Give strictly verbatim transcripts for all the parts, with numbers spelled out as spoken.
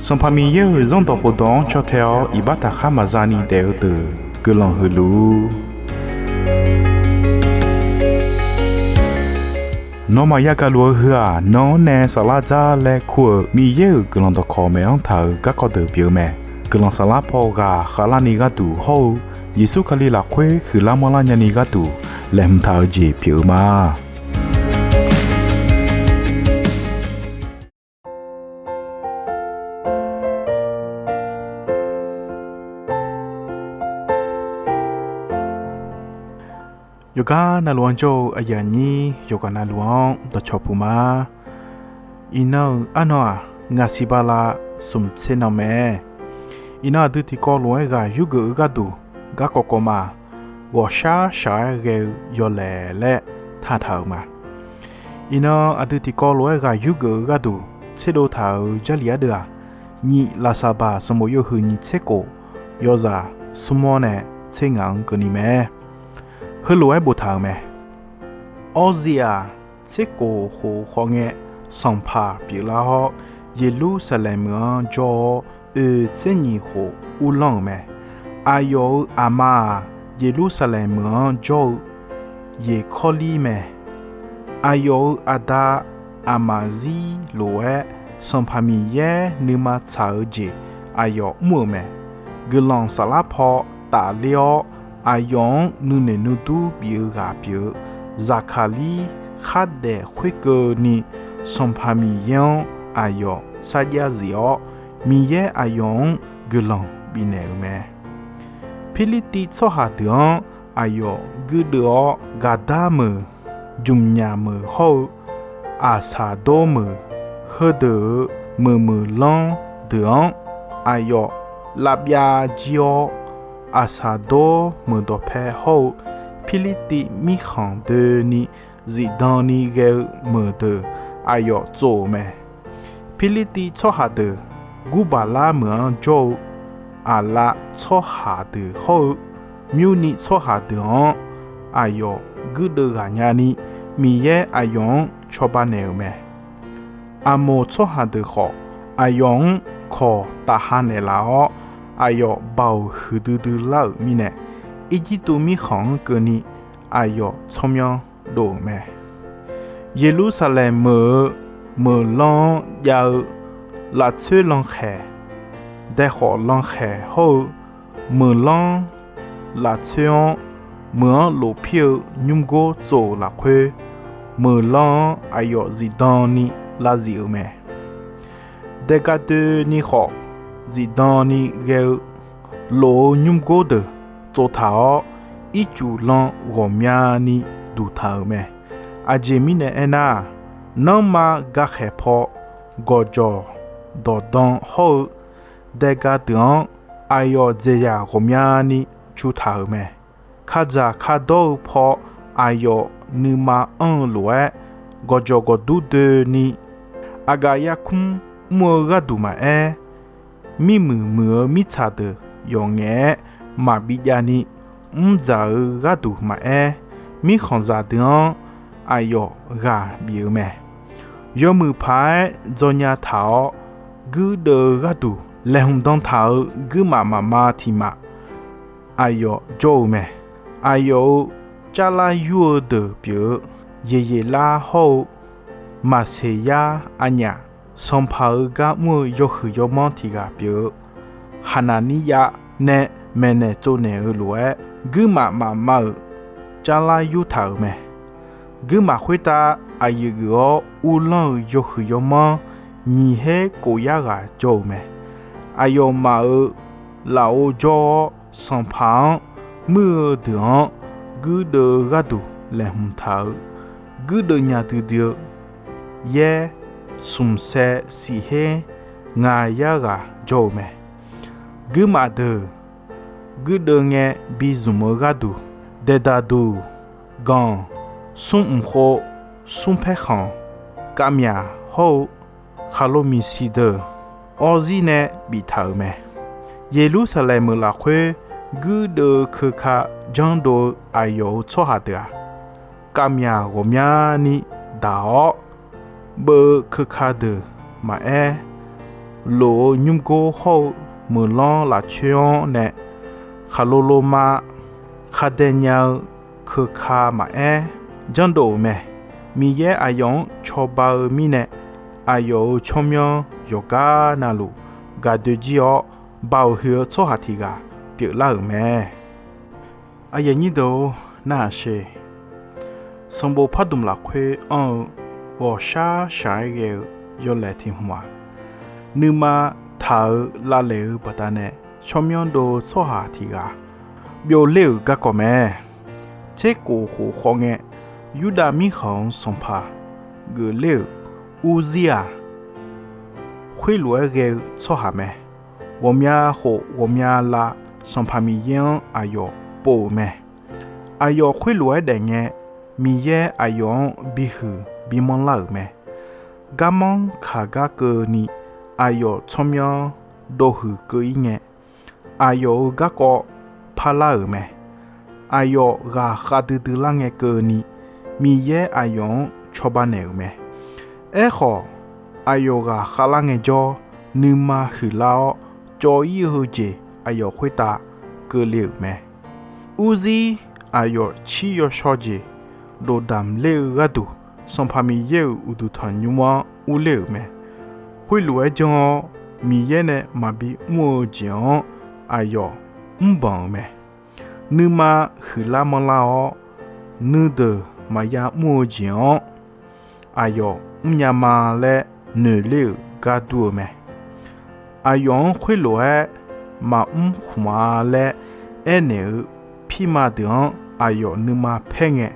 Sanqpaq Miqyaer-euq Zanrdawq khofdawq-anr caw tae-awr iqbax taqkhar maqza ni daef-eu deuq guiqlanq huiq luf-ur. Nawmaf yagaq luf-eu heu-aq, nan-anr nae saflar dzar laer kur-euq Miqyaer-euq guiqlanq dawqkawq maeq-anr taq-euq garkawv deuq pyeuf-eu mae. Guiqlanq saflar paw ghaq khavlarni gharduq hawr-eu Yeqsur Kali lafkhoer huiqlar manrlar nyani gharduq laeqhmq taq-eu jeq pyeuf-eu ma. Yawqgar navluf-anr jawr-eu aqyuif aqnyir yawqghaq navluf-anr dawqcawq puq ma. Iqnan-euq arnan-aq, ngaq siq bala smq tser nan mae. Iqnan aqdui tiqkawv lof-aer ghaq yurgeuf-eu gharduq garkawv kawv ma. Ghawqshar shaq-aer ghae-eu yawlaeq laer taqtaq-euq ma. Iqnan aqdui tiqkawv lof-aer ghaq yurgeuf-eu gharduq tserdov taq-euq Jarlif ardeuv-aq, nyiq Laqsaqbaq sanqbof yawhuiq nyiq tser khof, yawzaq smr-awr nae tser ngaq-anr keuvni mae. Heulof-aer boftaq-euq mae. Awrziq-aq, tser khof khof khawf ngae, sanqpaq pyeuflar-awr, Yeqlursaqlaeq meuq-anr jawr-awr, oeq tser nyiq khof uvlanr-euq mae. Aqyawf-euq aqma-aq, Yeqlursaqlaeq meuq-anr jawr-eu Yeqkawrlir mae. Aqyawf-euq aqda Aqmaqzir lof-aer, Sanqpaq Miqyaer nuima tsaq-eu jeq aqyawf mr-euq mae. Guiqlanq saflar paw tafler-awr, aqyawf-anr nuinoeq nuidur bif-eu ghaq pyeuf-eu Zaqkaqlir khardaef khoerkeuvni, Sanqpaq Miqyaer-anr aqyawf sarjax zif-awr, Miqyaer aqyawf-anr guiqlanq bifnaeq-euq mae. Pirlirtiv tsawrhaq deuq-anr aqyawf guirdeuv-awr, Gaqdar meuq, jmqnyaf meuq hawr-eu Aqsaqdawr meuq, heudeuq-euq meuq meuqlanr deuq-anr aqyawf lavbyav jir-awr, Aqsaqdawr meuq dawqpae hawr-eu Pirlirtiv mirkhanq doeni zifdan ni ghae-eu meuqdeuq aqyawf tsov-euq mae. Pirlirtiv tsawrhaq deuq Gurbaqlar meuq-anr jawr-eu Aqlav tsawrhaq deuq hawr-eu Myurniv tsawrhaq deuq-anr aqyawf guirdeuv ghaq nyani, Miqyaer aqyawf-anr cawba naeq-euq mae. Aqmoq tsawrhaq deuq khawf, aqyawf-anr kawq tafha naeqlaf-awr, aqyawf baoq huiqdui dui lar-euq mirnae, Irjirtuv mirkhanq-anr keuvni aqyawf tsawrmyanr dov-euq mae. Yeqlursaqlaeq meuq-eu meuqlanr-anr jav-eu lafcoer lankhaeq, daekhawf lankhaeq hawr-eu meuqlanr lafcoer-anr meuq-anr lof pir-eu nymrgor tsov-euq lafkhoer, meuqlanr-anr aqyawf zifdan ni lavzif-euq mae. Daega doeni khawf, zifdan ni ghae-eu lof-eu nymrgor deuq tsovtaq-awr, ircuf lan ghawqmyani duqtaq-euq mae. Aqjeq mirnae aernar-aq, nanrma gakhaeq paw gawqjawq dawqdan hawr-eu daega deuq-anr aqyawf dzaeqzaq ghawqmyani cutaq-euq mae. Kadzaq kadawr-eu paw aqyawf nuima anr-eu lof-aer, gawqjawq gawqdur doeni, aqgaf yarkmr mr-eu gharduq maqaer, mirmuiq muiq-eu mirtsaq deuq yawf ngaef-aer maqbi javni mrdzaq-eu gharduq maqaer, mirkhanqzaq deuq-anr aqyawf ghaq bif-eu mae. Yawmuiq paq-aer dzawnya taq-awr guirdeuv-eu gharduq laeqhmq dan taq-euq guirmaf mafma tiq maf aqyawf jawr-eu mae. Aqyawf-euq carlar yur-eu deuq pyeuf-eu Yeqyeqlar hawr-eu Maqseqyar aqnyaf, sanqpaq-euq gar mr-eu yawhuiq yawmanr tiq ghaq pyeuf-eu Haqnaqniryav nae maeqnaeq tsovnaeq-eu lof-aer, guirmaf mafma-euq carlar yurtaq-euq mae. Guirmaf khoertav aqyuif geuf-awr uvlanr-euq yawhuiq yawmanr nyiq her kof yar ghaq jawr-eu mae. Aqyawfmaf-euq lafov jawr-awr, sanqpaq-anr muir-eu deuq-anr guirdeuv-eu gharduq laeqhmq taq-euq guirdeuv nya duidui-eu yaer smq saev siq her ngaq yar ghaq jawr-eu mae. Guirmaf deuq guirdeuv ngae bizmq-eu gharduq, daeqdaq duq, ganq, smr mq khov, smr paerkhanq, kavmyaq hawr-eu khaqlo miqsiq deuq awrzir nae biftaq-euq mae. Yeqlursaqlaeq meuq lafkhoer guirdeuv-eu keuka janrdov-eu aqyawf-euq tsawrhaq deuq-aq, kavmyaq ghawqmyani daq-awr, beuv-eu keuka deuq maqaer, lof-eu nymrgor hawr-eu meuqlanr lafcoer-anr nae khaqlo loma khar dae nya-eu keuka maqaer janrdov-euq mae. Miqyaer aqyawf-anr cawba-eu mirnae, aqyawf-euq tsawrmyanr yawqgar navluf gaqdoe jir-awr, baoq huiq-eu tsawrhaq tiq ghaq pyeuflar-euq mae. Aqyuif aqnyir deuq-or, narhaq sher. Sanqbof pardmq lafkhoer anr-eu ghawqshar shaq-aer ghae-eu yawlaeq tiq hmq-aq, nuima taq-eu lavlaeq-eu baqdanae tsawrmyanr dov-eu tsawrhaq tiq ghaq byovler-euq garkawv mae. Tserkhof khof khawf ngae, Yurdav mirkhanq-euq sanqpaq geufler-euq Urzir-aq, khoerlof-aer ghae-eu tsawrhaq mae. Ghawqmya khof ghawqmya lav Sanqpaq Miqyaer-anr aqyawf pov-euq mae. Aqyawf khoerlof-aer daefngae, Miqyaer aqyawf-anr bihuiq bimanr lar-euq mae. Garmanr kaq gar keuvni aqyawf tsawrmyanr dovhuiq keuv-ir ngae, aqyawf-euq garkawv parlar-euq mae. Aqyawf ghaqkhav duidui lar ngae keuvni, Miqyaer aqyawf-anr cawba naeq-euq mae. Aerkhawf, aqyawf ghaqkhav lar ngaejawr, nuima huiqlar-awr cawv-ir-eu jeq aqyawf khoertav keuvle-euq mae. Urzir aqyawf cir yawshawr jeq dofdamq ler-eu gharduq, Sanqpaq Miqyaer-euq uqduq tanqnymr-anr urler-euq mae. Khoerlof-aer janr-awr, Miqyaer nae maqbi mr-eu jeq-anr aqyawf mrbanq-euq mae. Nuima huiqlar manrlar-awr, nuideuq maqya mr-eu jeq-anr aqyawf mrnya ma laer noeqler-euq gar dur-eu mae. Aqyawf-anr khoerlof-aer maqmr khmq-a laer aernaeq-eu pirma deuq-anr aqyawf nuima paer ngae,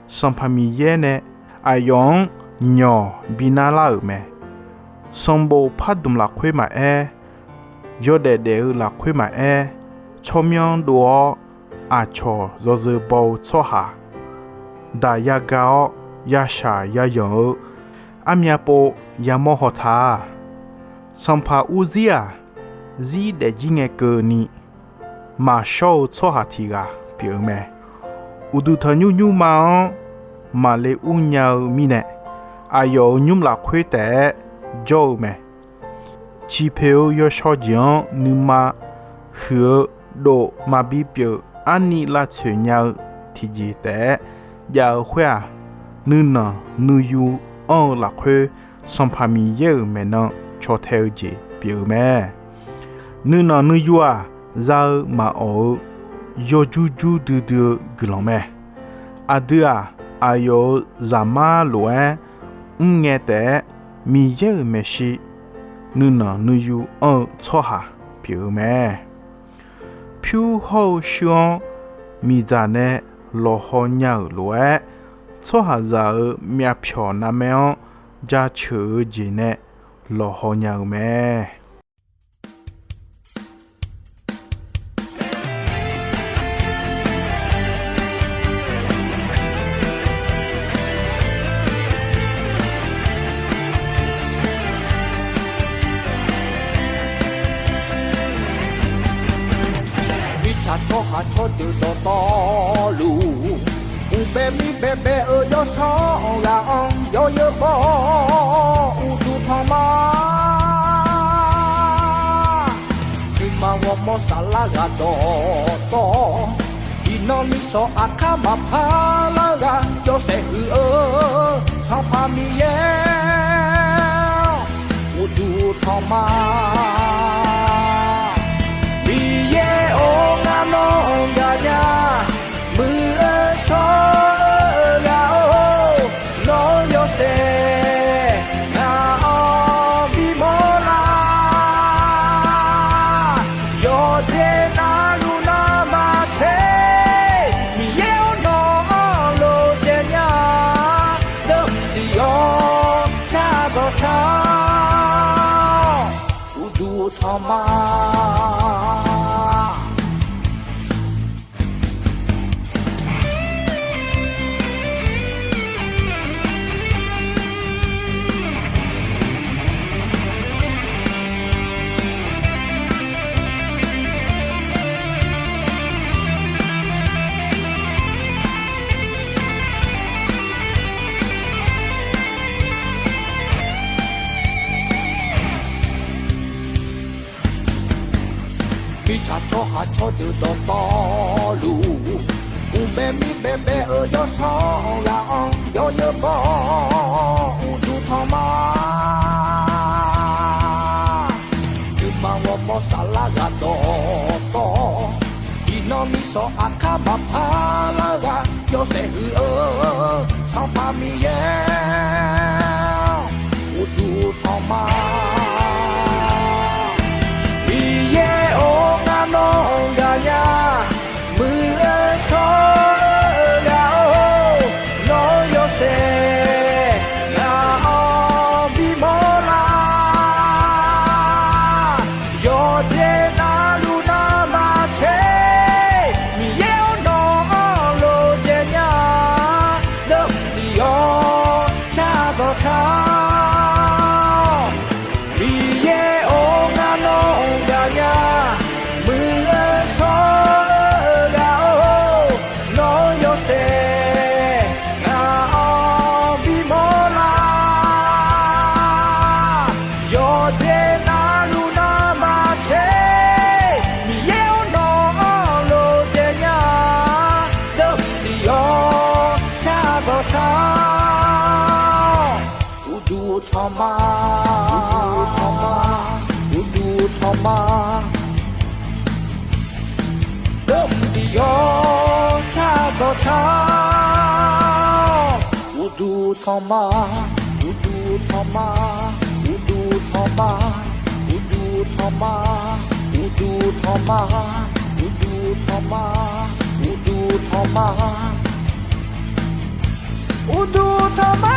Sanqpaq Miqyaer nae aqyawf-anr nyawq bi narlar-euq mae. Sanqbof pardmq lafkhoer maqaer, yawdaef daef-eu lafkhoer maqaer, tsawrmyanr dov-awr aqcawq yawzeu baw-eu tsawrhaq, daq yaga-awr yashaq yayanq-eu armyav pov yamawr haw ta-a. Sanqpaq Urzir-aq, zir daefjir ngae keuvni maqshawr-eu tsawrhaq tiq ghaq pyeuf-eu mae. Uqduq tanqnymr nymrma-anr maqle ur nya-eu mirnae, aqyawf-euq nymr lafkhoer taef-aer jawr-eu mae. Ciqpoeq-eu yawshaw jeq-anr nuima huiq-eu dov maqbi pyeuf arni lavtsoeq nya-eu tiqjeq taef-aer jav-eu khoer-aq, nuinanq nuiyu anr-eu lafkhoer Sanqpaq Miqyaer-euq maeqnan caw tae-eu jeq pyeuf-eu mae. Nuinanq nuiyu-aq, za-eu maqawq-eu yawjur jur duidui-eu guiqlanq mae. Aqdui-aq, aqyawf-euq zaqmar lof-aer mr ngae taef-aer Miqyaer-euq maeqshi nuinanq nuiyu anr-eu tsawrhaq pyeuf-eu mae. Pyur hawr-eu shuir-anr miqdzaq nae lawqhaw nya-euq lof-aer, tsawrhaqzaq-euq myavpyawq navmaer-anr jaceuq-eu jeq nae lawqhaw nya-eu mae. Mirtsaq tsawrhaq tsawrdeuq dawqtawvluf, uqbae mirbae bae-eu yawsanr ghaq-anr yawzeu baw-awr uqduq tanq ma. Nuima ghawrmawr saflar ghaq dawqtawv, iqnan nishawq aqkar maqpar lar ghaq yawshaef huiq-eu Sanqpaq Miqyaer uqduq tanq ma. Miqyaer-or, ngar nawr gaqnya, muiq-eu shawr-eu ghaq-or, nawr yawshaef ngaq-anr bimawr lar. Yawqjeq navluf navmaqtser, Miqyaer-or, nawq-anr lof caev nya, deuq tiq yawq car dawq car-awr uqduq tanq ma. Tsawrhaq tsawrdeuq dawqtawvluf, uqbae mir baebae-euq yawsanr ghaq-anr yawnyeur bawr uqduq tanq ma. Nuima ghawrmawr saflar ghaq dawqtawv, iqnan misanq aqkar maqpar lar ghaq yawshaef huiq-eu Sanqpaq Miqyaer uqduq tanq ma. Miqyaer-or, ngar nawr-anr gaqnya. Muiq-eu shawr-eu ghaq-or, nawr yawshaef ngaq-anr bimawr lar. Yawqjeq navluf navmaqtser, Miqyaer-or, nawq-anr lof jaev nya. Deuvmq tiq yawr car dawq car-awq. Miqyaer-or, ngar nawr-anr gaqnya. Muiq-eu shawr-eu ghaq-or, nawr yawshaef ngaq-anr bimawr lar. Yawqjeq navluf navmaqtser, Miqyaer-or, nawq-anr lof jaev nya. Deuvmq tiq yawr car dawq car-awq. Uqduq tanq ma, uqduq tanq ma, uqduq tanq ma. Deuvmq tiq yawr car dawq car-awq. Uqduq tanq ma, uqduq tanq ma, uqduq tanq ma, uqduq tanq ma, uqduq tanq ma, uqduq tanq ma, uqduq tanq ma, uqduq tanq ma.